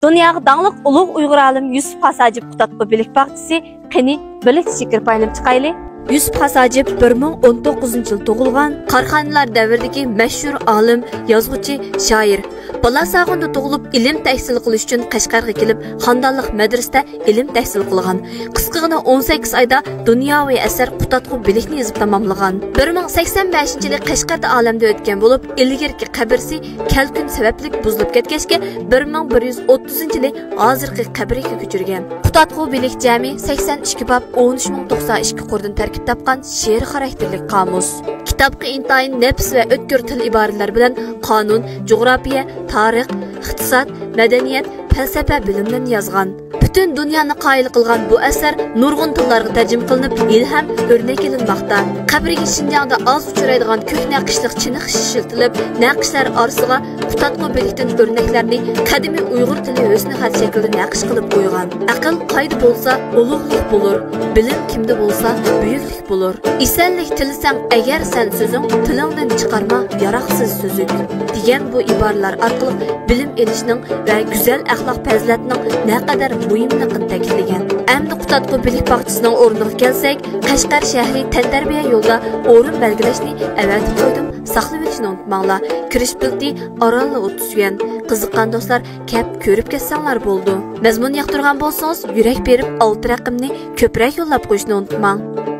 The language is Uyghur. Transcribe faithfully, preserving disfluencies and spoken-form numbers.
دۇنياغا داڭلىق ئۇلۇغ ئۇيغۇر ئالىم يۈسۈپ خاس ھاجىپ قۇتادغۇ بىلىك باغچىسى، قېنى، بىرلىكتە چېكىرىپ ئايلىنىپ چىقايلى. يۈسۈپ خاس ھاجىپ بىر مىڭ ئون توققۇزىنچى يىل تۇغۇلغان، قاراخانىيلار دەۋرىدىكى مەشھۇر ئالىم، يازغۇچى، شائىر. بالا ساغۇندا تۇغۇلۇپ، ئىلىم تەھسىل قىلىش ئۈچۈن قەشقەرگە كېلىپ، خاندانلىق مەدرىسىدە ئىلىم تەھسىل قىلغان. قىسقىغىنا ئون سەككىز ئايدا دۇنياۋى ئەسەر قۇتادغۇ بىلىكنى يېزىپ تاماملىغان. بىر مىڭ سەكسەن بەشىنچى يىلى قەشقەردە ئالەمدىن ئۆتكەن بولۇپ، ئىلگىرىكى قەبرىسى كەلكۈن سەۋەبلىك بۇزۇلۇپ كەتكەچكە، بىر مىڭ بىر يۈز ئوتتۇزىنچى يىلى ھازىرقى قەبرىگە كۆچۈرگەن. قۇتادغۇ بىلىك جەمئىي سەكسەن ئىككى باب، ئون ئۈچ مىڭ توقسان ئىككى قۇردىن تەركىب تاپقان شېئىر خاراكتېرلىك قامۇس. كىتابقا ئىنتايىن نەپىس ۋە ئۆتكۈر تىل ئىبارىلەر بىلەن قانۇن، جۇغراپىيە، تارىخ، ئىقتىساد، مەدەنىيەت، پەلسەپە بىلىملىرىنى يازغان. پۈتۈن دۇنيانى قايىل قىلغان بۇ ئەسەر نۇرغۇن تىللارغا تەرجىمە قىلىنىپ، ئىلھام، ئۆرنەك ئېلىنماقتا. قەبرىگە شىنجاڭدا ئاز ئۇچرايدىغان كۆك نەقىشلىق چىنە خىش ئىشلىتىلىپ، نەقىشلەر ئارىسىغا قۇتادغۇ بىلىكتىن ئۆرنەكلەرنى قەدىمىي ئۇيغۇر تىلى ھۆسنى خەت شەكلىدە نەقىش قىلىپ قويغان. ئەقىل قايدا بولسا، ئۇلۇغلۇق بولۇر، بىلىم كىمدە بولسا، بۈيۈكلۈك بولۇر. ئېسەنلىك تىلىسەڭ ئەگەر سەن سۆزۈڭ، تىلىڭدىن چىقارما ياراقسىز سۆزۈك، دېگەن بۇ ئىبارىلەر ئارقىلىق بىلىم ئېلىشنىڭ ۋە گۈزەل ئەخلاق پەزىلەتنىڭ نەقەدەر مۇھىملىقىنى تەكىتلىگەن. ئەمدى قۇتادغۇ بىلىك باغچىسىنىڭ ئورنىغا كەلسەك، قەشقەر شەھىرى تەنتەربىيە يولىدا ئورۇن بەلگىلەشنى ئەۋەتىپ قويدۇم، ساقلىۋېلىشنى ئۇنتۇماڭلار. كىرىش بېلىتى ئارانلا ئوتتۇز يۈەن. قىزىققان دوستلار كەپ كۆرۈپ كەتسەڭلار بولىدۇ. مەزمۇن ياقتۇرغان بولسىڭىز، يۈرەك بېرىپ ئالتە رەقەمنى كۆپرەك يوللاپ قويۇشنى ئۇنتۇماڭ.